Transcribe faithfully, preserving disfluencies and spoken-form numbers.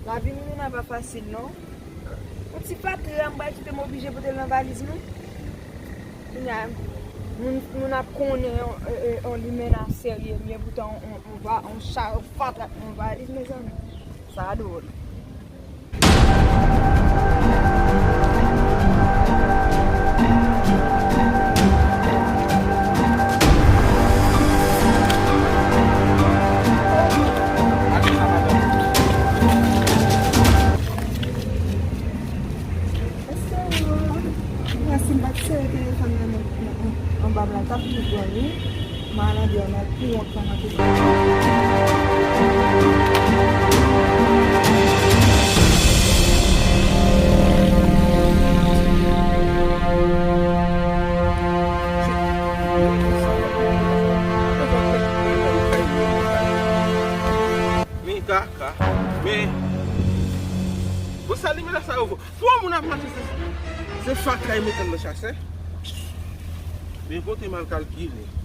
Lavi moun nan pa fasil, non. Yon ti fatra, m pral kite m oblije pote l nan valiz mwen. Kounye a, moun, moun ap konnen yon, e, e, yon limena serye m ye, poutan yon, yon, yon va-, yon cha, yon fatra, yon valiz, mezanmi. Sa dwòl. Èske ou, mwen si m pa t sere telefòn nan men, nan, nan, anba m la, l t ap pi bon, wi. Maladi an ap pi wont nan mwen. Men kaka, men, bon, sa limena sa yo vo. Twa moun ap mache, se, se fatra yo mete nan chasè. Men kote mal kalkile.